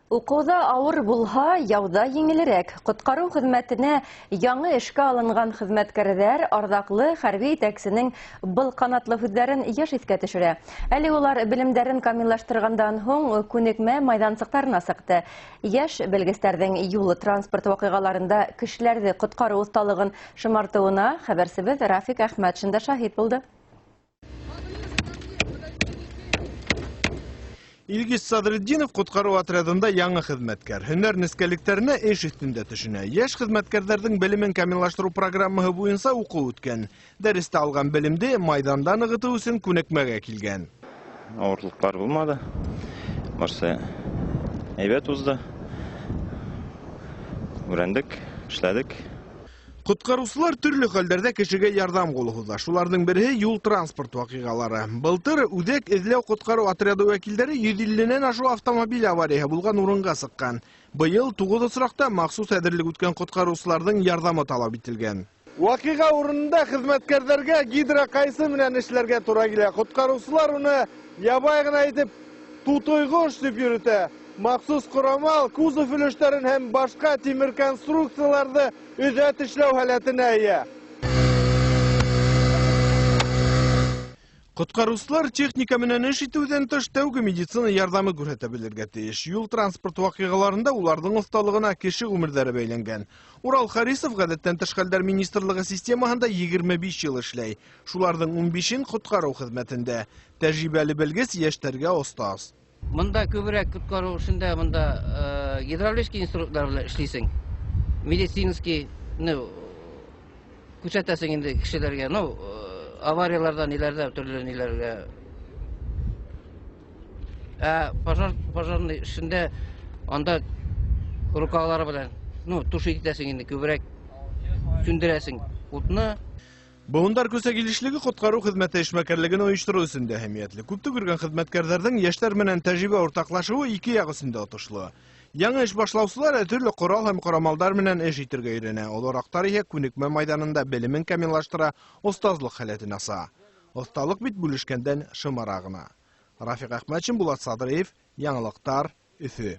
Уҡыуҙа ауыр булһа, яуҙа еңелерәк. Ҡотҡарыу хеҙмәтенә яңы эшкә алынған хеҙмәткәрҙәр арҙаҡлы хәрби етәксенең был ҡанатлы һүҙҙәрен йыш иҫкә төшөрә. Әле улар белемдәрен камиллаштырғандан һуң күнекмә майҙансыҡтарына сыҡты. Йәш белгестәрҙең юлы транспорт ваҡиғаларында кешеләрҙе ҡотҡарыу оҫталығын шымартыуына хәбәрсебеҙ Рафик Әхмәтшин дә шаһит булды. Илгиз Садретдинов ҡотҡарыу отрядында яңы хеҙмәткәр. Һөнәр нескәлектәренә эш өҫтөндә төшөнә. Йәш хеҙмәткәрҙәрҙең белемен камиллаштырыу программаһы буйынса уҡыу үткән. Дәрестә алған белемде майҙанда нығытыу өсөн күнекмәгә килгән. Ауырлыҡтар булманы. Барсы әйбәт узды. Өйрәндек, эшләдек. Ҡотҡарыусылар төрлө хәлдәрҙә кешегә ярҙам ҡулы һуҙа. Шуларҙың береһе юл транспорт ваҡиғалары. Былтыр үҙәк эҙләү ҡотҡарыу отряды вәкилдәре 150-нән ашыу автомобиль аварияһы булған урынға сыҡҡан. Быйыл 9 осраҡта махсус әҙерлек үткән ҡотҡарыусыларҙың ярҙамы талап ителгән. Ваҡиға урынында хеҙмәткәрҙәргә гидроҡайсы менән эшләргә тура килә. Ҡотҡарыусылар уны ябай ғына итеп тутыйғош тип йөрөтә. Махсус ҡорамал кузов өлөштәрен һәм башҡа тимер конструкцияларҙы өҙә тешләү һәләтенә эйә. Ҡотҡарыусылар техника менән эш итеүҙән тыш тәүге медицина ярҙамы күрһәтә белергә тейеш. Юл транспорт ваҡиғаларында уларҙың оҫталығына кеше ғүмерҙәре бәйләнгән. Урал Харисов ғәҙәттән тыш хәлдәр министрлығы системаһында 25 йыл эшләй. Шуларҙың 15-ен ҡотҡарыу хеҙмәтендә. Тәжрибәле белгес йәштәргә остаз. Мында күберәк ҡотҡарыу эшендә мында гидравлический инструменттар белән эшләйсең. Медицинский, ну, күрһәтәсең инде кешеләргә, ну, аварияларҙа, ниләрҙә, төрлө ниләргә. Ә пожарный эшендә анда рукалары белән, ну, тушить итәсең инде, күберәк сүндерәсең утны. Быуындар күсә килешлеге ҡотҡарыу хеҙмәте эшмәкәрлеген ойоштороу өсөн дә әһәмиәтле. Күпте күргән хеҙмәткәрҙәрҙең йәштәр менән тәжрибә уртаҡлашыуы ике яҡ өсөн дә отошло. Яңы эш башлаусылар төрлө ҡорал һәм ҡорамалдар менән эш итергә өйрәнә. Олораҡтар иһә күнекмә майҙанында белемен камиллаштыра, остазлыҡ һәләтен аса. Оҫталыҡ бит бүлешкәндән шымара ғына. Рафиҡ Әхмәтшин, Булат Садриев, Яңылыҡтар, Өфө.